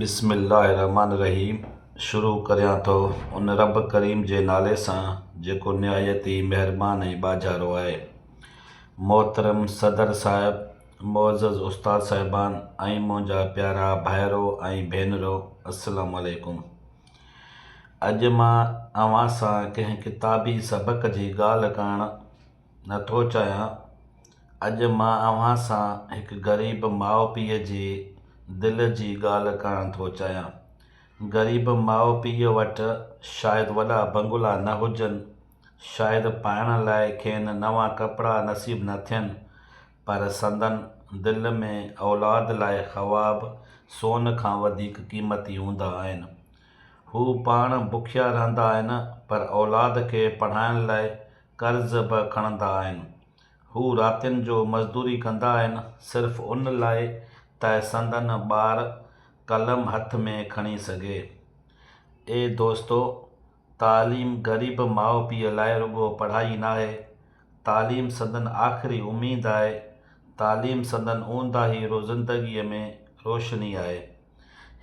بسم الله الرحمٰن الرحيم شروع ڪريان ٿو ان رب ڪريم جي نالي سان جيڪو نهايت ئي مهربان ۽ ٻاجهارو آهي. محترم صدر صاحب، معزز استاد صاحبان ۽ منهنجا پيارا ڀائرو ۽ ڀينرو السلام عليڪم. اڄ مان اوهان سان ڪنهن ڪتابي سبق جي ڳالهه ڪرڻ نه ٿو چاهيان. اڄ مان اوهان سان هڪ غريب ماء پيء جي دل جي ڳالهه ڪرڻ ٿو چاهيان. غريب ماء پيء وٽ شايد وڏا بنگلا نه هجن، شايد پائڻ لاء کين نوان ڪپڙا نصيب نه ٿين، پر سندن دل ۾ اولاد لاء خواب سون کان وڌيڪ قيمتي هوندا آهن. هو پاڻ بکيا رهندا آهن، پر اولاد کي پڙهائڻ لاء قرض به کڻندا آهن. هو راتين جو مزدوري ڪندا آهن صرف ان لاء ته سندن ٻار قلم هٿ ۾ کڻي سگهي. اي دوستو! تعليم غريب ماء پيء لاء رڳو پڙهائي ناهي. تعليم سندن آخري اميد آهي. تعليم سندن اونداهي زندگيء ۾ روشني آهي.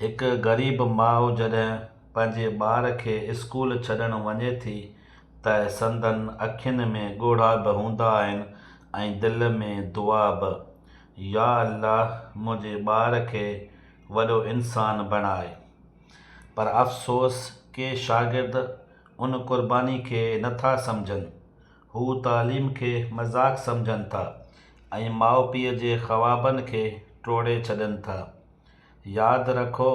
هڪ غريب ماء جڏهن پنهنجي ٻار کي اسڪول ڇڏڻ وڃي ٿي ته سندن اکين ۾ ڳوڙها به هوندا آهن ۽ دل ۾ دعا به، يا الله منهنجي ٻار کي وڏو انسان بڻاء. پر افسوس ڪي شاگرد ان قرباني کي نه ٿا سمجهن. هو تعليم کي مذاق سمجهن ٿا ۽ ماء پيء جي خوابن کي ٽوڙي ڇڏن ٿا. ياد رکو،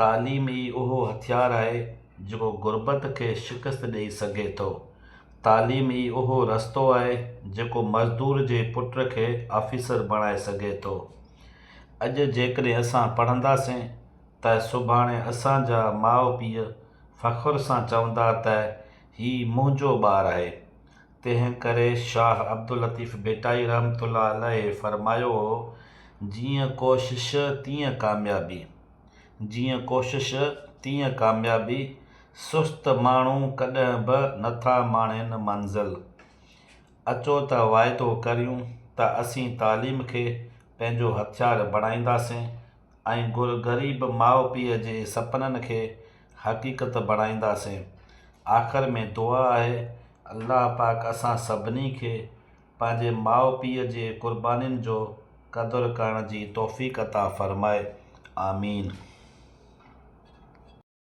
تعليم ئي اهو هٿيار آهي جيڪو غربت کي شڪست ڏئي سگهي ٿو. تعليم ئي اهو رستو آهي جيڪو مزدور جي پٽ کي آفيسر بڻائي سگهي ٿو. اڄ جيڪڏهن اسان پڙهنداسين ته سڀاڻي اسان جا ماء پيء فخر سان چوندا ته هي منهنجو ٻار آهي. تنهن ڪري شاهه عبداللطيف ڀٽائي رحمة الله عليه فرمايو هو، جيئن ڪوشش تيئن ڪاميابي، جيئن ڪوشش تيئن ڪاميابي، سست ماڻهو ڪڏهن به نٿا ماڻين منزل. اچو ته واعدو ڪريون ته اسين تعليم کي پنهنجو هٿيار بڻائينداسين ۽ غريب ماء پيء جي سپنن کي حقيقت بڻائينداسين. آخر ۾ دعا آهي الله پاڪ اسان سڀني کي پنهنجي ماء پيء جي قربانين جو قدر ڪرڻ جي توفيق عطا فرمائي. آمين.